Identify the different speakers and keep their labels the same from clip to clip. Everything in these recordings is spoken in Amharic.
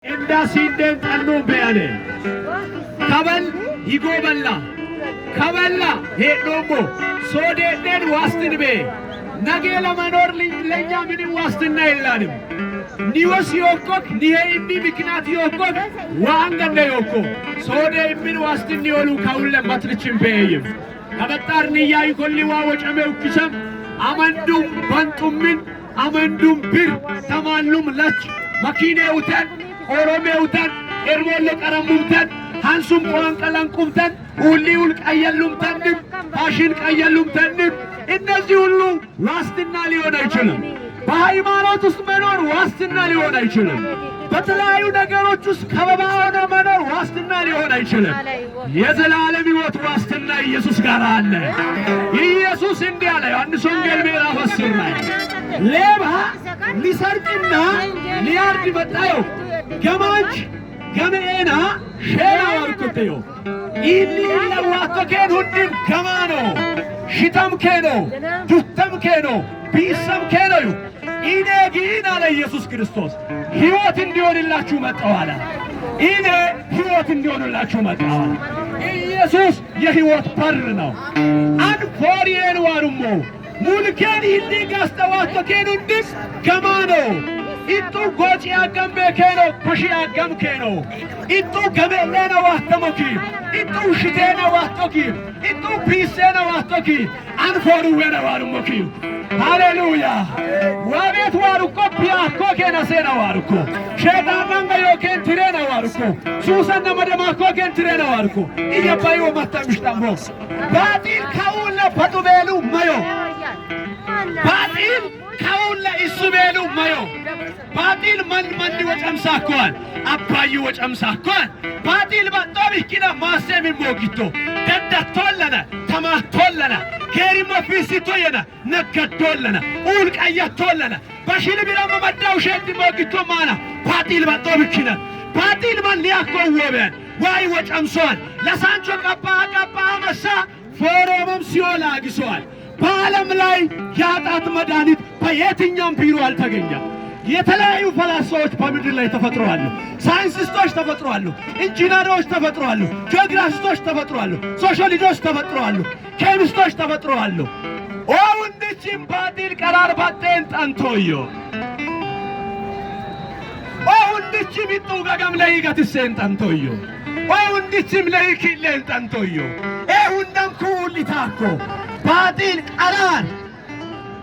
Speaker 1: እንዳሲንደን ጠኑ በያኔ ከበል ይጎበላ ከበላ ሄዶሞ ሶዴደን ዋስትን ቤ ነገ ለመኖር ለኛ ምንም ዋስትና የላንም። ኒወስ ዮኮክ ኒሄ ኢሚ ምክንያት ዮኮክ ዋንገነ ዮኮ ሶዴ ኢሚን ዋስትን ዮሉ ከውለ መትልችን በየይም ከበጣር ንያይ ኮሊዋ ወጨሜ ውክሰም አመንዱም በንጡምን አመንዱም ብር ተማሉም ለች መኪኔውተን ኦሮሜውተን ኤርሞሎ ቀረሙምተን ሃንሱም ቆንቀለንቁምተን ኡሊውል ቀየሉምተንም ፋሽን ቀየሉምተንም እነዚህ ሁሉ ዋስትና ሊሆን አይችልም። በሃይማኖት ውስጥ መኖር ዋስትና ሊሆን አይችልም። በተለያዩ ነገሮች ውስጥ ከበባ ሆኖ መኖር ዋስትና ሊሆን አይችልም። የዘላለም ሕይወት ዋስትና ኢየሱስ ጋር አለ። ኢየሱስ እንዲህ አለ፣ ዮሐንስ ወንጌል ምዕራፍ 10 ላይ ሌባ ሊሰርቅና ሊያርድ መጣየው ገማች ገመኤና ሼና ወርኩትዮ ኢኒ ለዋቶ ኬን ሁንድም ገማ ነው ሽተም ኬኖ ዱተም ኬኖ ቢሰም ኬኖ ዩ እኔ ግን አለ ኢየሱስ ክርስቶስ ሕይወት እንዲሆንላችሁ መጣሁ አለ። እኔ ሕይወት እንዲሆንላችሁ መጣሁ አለ። ኢየሱስ የሕይወት በር ነው። አንፎሪየን ዋሩሞ ሙልኬን ይሊ ጋስተዋቶ ኬን ሁንድም ገማ ነው ኢጡ ጎጪ አገም ቤኬኖ ኮሺ አገም ኬኖ ኢጡ ገሜሌነ ዋተሞኪ ኢጡ ሽቴነ ዋቶኪ ኢጡ ፒሴነ ዋቶኪ አንፎሩዌነ ዋሩሞኪ ሃሌሉያ ዋቤት ዋሩኮ ፒያኮ ኬነሴነ ዋሩኮ ሼጣናንገ ዮኬን ትሬነ ዋሩኮ ሱሰነ መደማኮ ኬን ትሬነ ዋሩኮ እየባዮ መተምሽጠሞ ባጢል ከውለ ፈጡቤሉ መዮ ባጢል ከውለ እሱቤሉ መዮ ባጢል መን መን ወጨምሳኮን አባዩ ወጨምሳኮን ባጢል ባጦም ይኪና ማሴም ሞጊቶ ደዳቶለነ ተማቶለነ ኬሪሞ ፊሲቶየነ ነገዶለነ ኡል ቀየቶለነ በሽል ቢረመ መዳው ሸድ ሞጊቶ ማና ባጢል ባጦም ይኪና ባጢል መን ሊያኮ ወበን ዋይ ወጨምሶን ለሳንቾ ቀባ ቀባ መሳ ፎሮመም ሲኦል አግሷል። በዓለም ላይ የኃጢአት መድኃኒት በየትኛውም ቢሮ አልተገኘም። የተለያዩ ፈላስፋዎች በምድር ላይ ተፈጥረዋል። ሳይንቲስቶች ተፈጥረዋል። ኢንጂነሮች ተፈጥረዋል። ጂኦግራፊስቶች ተፈጥረዋል። ሶሺዮሎጂስቶች ተፈጥረዋል። ኬሚስቶች ተፈጥረዋል። ኦውንድችም ባጢል ቀራር ባጤን ጠንቶዮ ኦውንድችም ይጡ ገገም ላይ ገትሴን ጠንቶዮ ኦውንድችም ላይ ኪሌን ጠንቶዮ ኤሁንደም ኩውሊታኮ ባጢል ቀራር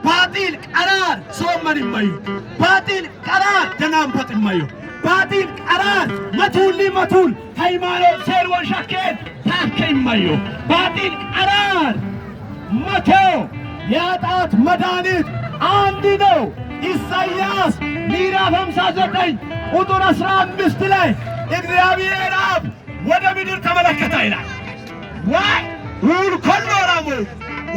Speaker 1: ባጢል ቀራር ሶመን ይመዩ ባጢል ቀራር ደናንፈጥ ይመዩ ባጢል ቀራር መቱሊ መቱል ሃይማኖት ሴር ወንሻኬን ታከ ይመዩ ባጢል ቀራር መቶ የኃጢአት መድኃኒት አንድ ነው። ኢሳይያስ ምዕራፍ 59 ቁጥር 15 ላይ እግዚአብሔር አብ ወደ ምድር ተመለከተ ይላል። ዋይ ውልኮሎራሞ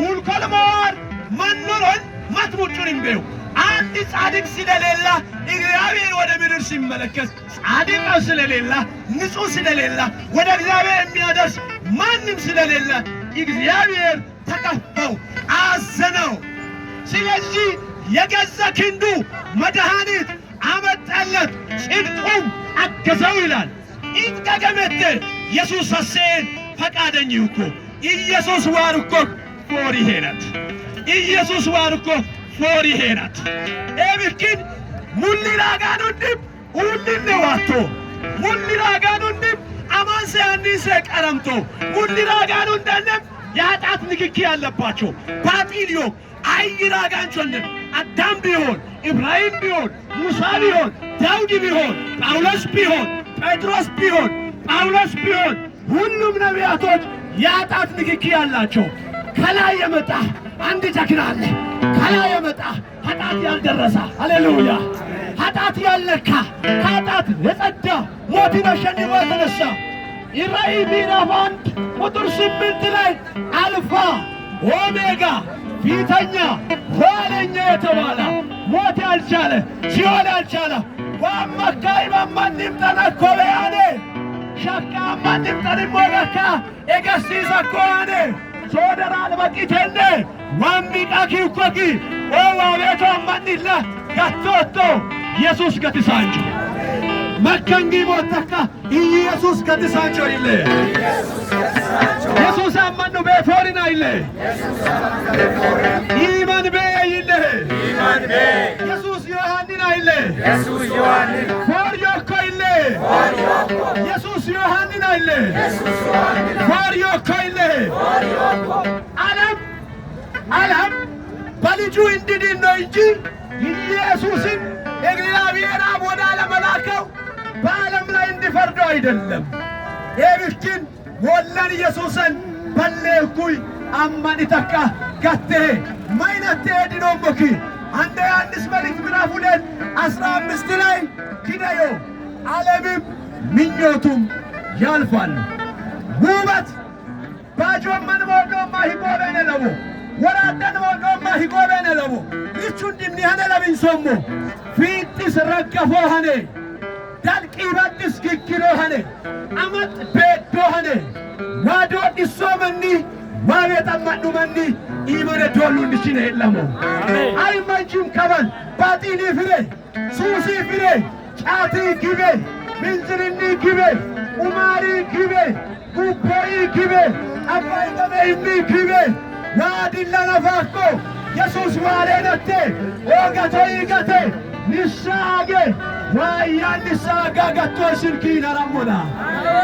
Speaker 1: ውልኮልሞር መኖሮን መትሙጩን እምቤው አንድ ጻድቅ ስለሌላ እግዚአብሔር ወደ ምድር ሲመለከት ጻድቅ ስለሌላ ንጹሕ ስለሌላ ወደ እግዚአብሔር የሚያደርስ ማንም ስለሌለ እግዚአብሔር ተከፋው፣ አዘነው። ስለዚህ የገዛ ክንዱ መድኃኒት አመጣለት፣ ጽድቁም አገዘው ይላል። ኢትቀገመተ ኢየሱስ አሴን ፈቃደኝ እኮ ኢየሱስ ዋርኮ ፎሪ ሄነት ኢየሱስ ዋርኮ ፎሪ ሄነት ኤብክን ሙሊራጋኑንድም ኡልነ ዋቶ ሙሊራጋኑንድም አማንሴ አንዲሴ ቀረምቶ ሙሊራጋኑንደንም የኃጢአት ንክኪ ያለባቸው ባጢልዮ አይራጋንቾንም አዳም ቢሆን ኢብራሂም ቢሆን ሙሳ ቢሆን ዳውድ ቢሆን ጳውሎስ ቢሆን ጴጥሮስ ቢሆን ጳውሎስ ቢሆን ሁሉም ነቢያቶች የኃጢአት ንክኪ ያላቸው። ከላይ የመጣ አንድ ጀግና አለ። ከላይ የመጣ ኃጢአት ያልደረሰ፣ ሃሌሉያ፣ ኃጢአት ያልነካ፣ ከኃጢአት የጸዳ፣ ሞትን አሸንፎ የተነሳ ራእይ ምዕራፍ 1 ቁጥር 8 ላይ አልፋ ኦሜጋ ፊተኛ ኋለኛ የተባለ ሞት ያልቻለ ሲኦል ያልቻለ ዋመካይ ማማንም ጠነኮበያኔ ሸካ ማንም ጠንሞረካ ኤገሲሰኮአኔ ሶደራል በቂቴኔ ዋሚቃኪውኮኪ ኦዋቤቶ አማኒላ ጋቶቶ ኢየሱስ ገቲሳንጆ። መከንጊ ሞተካ ኢየሱስ ገትሳንቾ ይለ ኢየሱስ አማኑ ቤፎሪና ይለ ኢማን ቤ ይለ ኢየሱስ ዮሐንና ይለ ፎር ዮኮ ይለ ኢየሱስ ዮሐንና ይለ ፎር ዮኮ ይለ ዓለም ዓለም በልጁ እንዲድን ነው እንጂ ኢየሱስን እግዚአብሔር አብ ወደ ዓለም መላከው በዓለም ላይ እንዲፈርደው አይደለም። ኤብክን ወለን ኢየሱስን በሌኩይ አማን ተካ ገቴ ማይነቴ ድኖሞኪ አንደ ዮሐንስ መልእክት ምዕራፍ 2:15 ላይ ኪደዮ ዓለምም ምኞቱም ያልፋሉ። ውበት ባጆመን ሞዶማ ሂጎበነ ለሞ ወራደን ሞዶማ ሂጎበነ ለሞ ልቹን ድምኒ ሀነ ለብን ሶሞ ፊጥስ ረገፎ ሀኔ dalqiibattis giggiroo hane amat beeddoo hane waadoo dhissoo manni waabee xammadhu manni iimane doolluun ishine helamo አይመንጂም ከበል ባጢኒ ፍሬ ሱሲ ፍሬ ጫቲ ግቤ ምንዝርኒ ግቤ ቁማሪ ግቤ ጉቦኢ ግቤ አባይ ገበይኒ ግቤ ዋዲላ ነፋኮ የሱስ ዋሬነቴ ኦገቶ ይገቴ ንሳጌ ዋያን ንሳጋ ገቶ ሽርኪ ነረሙና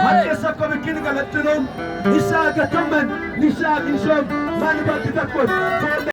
Speaker 1: ማጤሰኮ ብኪን ገለጥኖም ንሳ ገቶመን ንሳ ግንሶም ማንባት ተኮት።